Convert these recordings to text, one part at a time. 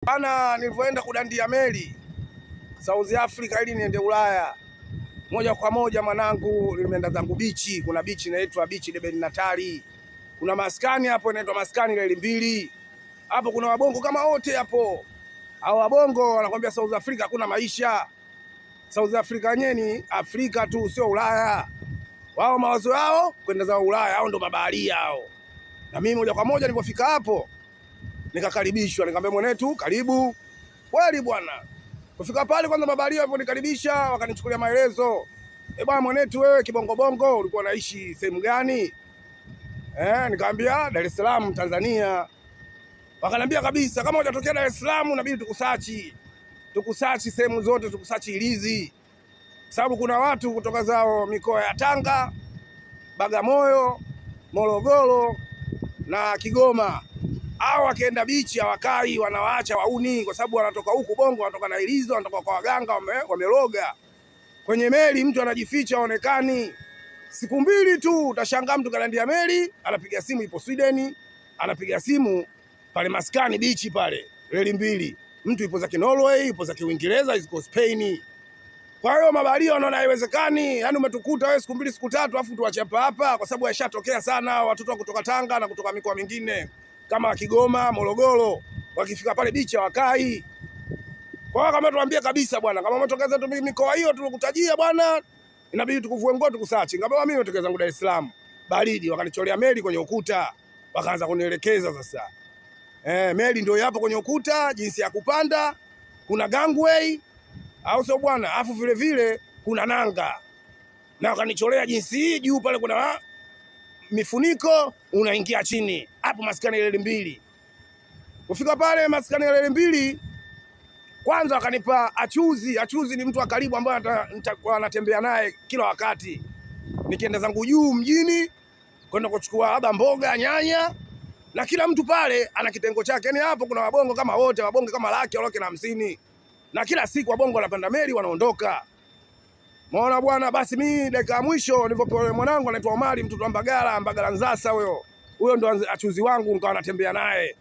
Bana, nilivyoenda kudandia meli South Africa ili niende Ulaya moja kwa moja, mwanangu, nimeenda zangu bichi. Kuna bichi inaitwa bichi Deben Natali, kuna maskani hapo inaitwa maskani leli mbili. Hapo kuna wabongo kama wote hapo. Hao wabongo wanakwambia South Africa hakuna maisha. South Africa yenyewe ni Afrika tu, sio Ulaya. Wao mawazo yao kwenda zao Ulaya, hao ndo mabaharia hao. Na mimi moja kwa moja nilipofika hapo nikakaribishwa, nikamwambia mwenetu, karibu. Kweli bwana. Kufika pale kwanza mabaharia waliponikaribisha wakanichukulia maelezo. Eh, bwana mwenetu, wewe kibongo bongo ulikuwa unaishi sehemu gani? Nikamwambia Dar es Salaam Tanzania. Wakaniambia kabisa kama hujatokea Dar es Salaam inabidi tukusachi. Tukusachi sehemu zote, tukusachi ilizi. Sababu kuna watu kutoka zao mikoa ya Tanga, Bagamoyo, Morogoro na Kigoma. Hao wakienda bichi hawakai, wanawaacha wauni kwa sababu wanatoka huku Bongo, wanatoka na ilizo, wanatoka kwa waganga wameroga. Kwenye meli mtu anajificha haonekani. Siku mbili tu utashangaa mtu kalandia meli, anapiga simu ipo Sweden, anapiga simu pale maskani bichi pale, reli mbili. Mtu ipo za Norway, ipo za Kiingereza, ipo Spain. Kwa hiyo mabaharia wanaona haiwezekani, yaani umetukuta wewe siku mbili siku tatu afu tuache hapa hapa, kwa sababu yashatokea sana watoto kutoka Tanga na kutoka mikoa mingine kama Kigoma, Morogoro, wakifika pale bichi hawakai. Kwa hiyo kama tuambie kabisa bwana, kama umetokeza tu mikoa hiyo tulikutajia bwana, inabidi tukuvue nguo tukusachi. Ngamba mimi nimetokeza zangu Dar es Salaam. Baridi, wakanicholea meli kwenye ukuta, wakaanza kunielekeza sasa. Meli ndio hapo kwenye ukuta, jinsi ya kupanda, kuna gangway au sio bwana? Afu vile vile kuna nanga. Na wakanicholea jinsi hii, juu pale kuna mifuniko, unaingia chini. Hapo maskani reli mbili. Kufika pale maskani reli mbili, kwanza wakanipa achuzi. Achuzi ni mtu wa karibu ambaye nitakuwa natembea naye kila wakati. Nikienda zangu juu mjini kwenda kuchukua labda mboga, nyanya, na kila mtu pale ana kitengo chake. Yaani hapo kuna wabongo kama wote, wabongo kama laki au laki na hamsini. Na kila siku wabongo wanapanda meli wanaondoka. Maona bwana, basi mimi dakika ya mwisho nilipopewa mwanangu anaitwa Omari mtoto wa Mbagala, Mbagala Nzasa huyo. Huyo ndo achuzi wangu nikawa natembea naye.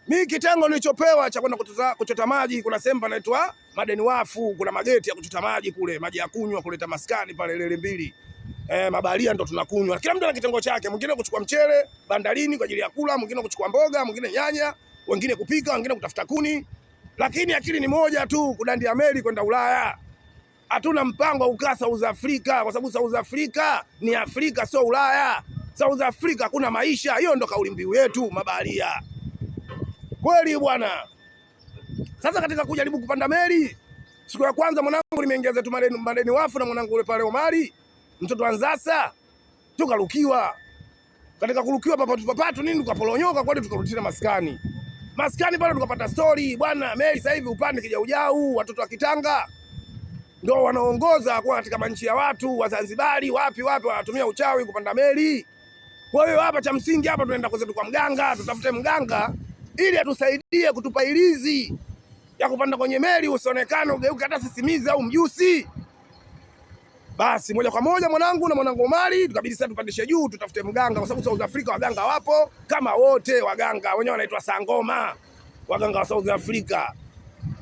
Mimi kitengo nilichopewa cha kwenda kuchota maji, kuna sehemu panaitwa Madeni Wafu, kuna mageti ya kuchota maji kule, maji ya kunywa kuleta maskani pale lele mbili. Mabaharia ndo tunakunywa. Kila mtu ana kitengo chake, mwingine kuchukua mchele bandarini kwa ajili ya kula, mwingine kuchukua mboga, mwingine nyanya, wengine kupika, wengine kutafuta kuni. Lakini akili ni moja tu, kudandia meli kwenda Ulaya. Hatuna mpango wa kukaa South Africa kwa sababu South Africa ni Afrika sio Ulaya. South Africa hakuna maisha. Hiyo ndo kauli mbiu yetu mabaharia. Kweli bwana. Sasa katika kujaribu kupanda meli, siku ya kwanza mwanangu nimeingia zetu madeni wafu na mwanangu yule pale Omari, mtoto wa Nzasa, tukarukiwa. Katika kurukiwa papatu papatu nini tukaporonyoka kwani tukarudi tena maskani. Maskani pale tukapata story bwana, meli sasa hivi upande kijaujau, watoto wa Kitanga ndio wanaongoza kwa katika manchi ya watu Wazanzibari, wapi wapi wanatumia uchawi kupanda meli. Kwa hiyo hapa cha msingi hapa tunaenda kwetu kwa mganga, tutafute mganga ili atusaidie kutupa ilizi ya kupanda kwenye meli usionekane ugeuke hata sisimizi au mjusi. Basi moja kwa moja mwanangu na mwanangu Omari tukabidi sasa tupandishe juu tutafute mganga kwa sababu South Africa waganga wapo kama wote, waganga wenyewe wanaitwa sangoma, waganga wa South Africa.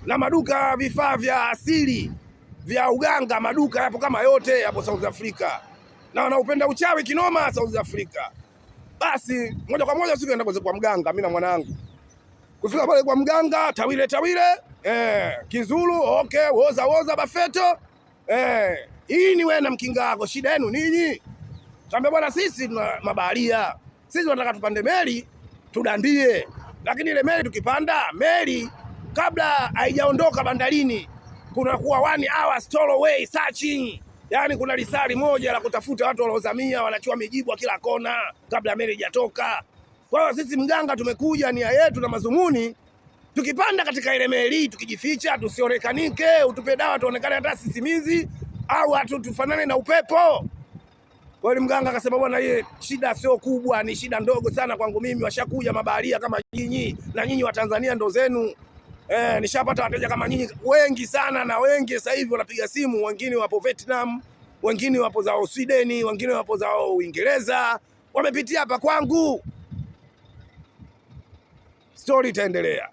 Na maduka vifaa vya asili vya uganga, maduka yapo kama yote hapo South Africa. Na wanaupenda uchawi kinoma South Africa. Basi moja kwa moja siku naenda kwa mganga mimi na mwanangu. Kufika pale kwa mganga, tawile tawile, Kizulu, okay, woza woza bafeto. Hii ni wewe na mkinga wako, shida yenu ninyi. Tuambie bwana, sisi tuna mabaharia. Sisi tunataka tupande meli tudandie. Lakini ile meli tukipanda, meli kabla haijaondoka bandarini kuna kuwa 1 hour stowaway searching. Yaani kuna risali moja la kutafuta watu waliozamia, wanachua mijibu kila kona kabla meli haijatoka. Kwa hiyo sisi mganga tumekuja nia yetu na mazumuni, tukipanda katika ile meli tukijificha tusionekanike, utupe dawa tuonekane hata sisimizi au hatu tufanane na upepo. Kwa hiyo mganga akasema bwana, yeye shida sio kubwa, ni shida ndogo sana kwangu mimi, washakuja mabaharia kama nyinyi na nyinyi wa Tanzania ndo zenu. Nishapata wateja kama nyinyi wengi sana, na wengi sasa hivi wanapiga simu, wengine wapo Vietnam, wengine wapo zao Sweden, wengine wapo zao Uingereza, wamepitia hapa kwangu. Story itaendelea.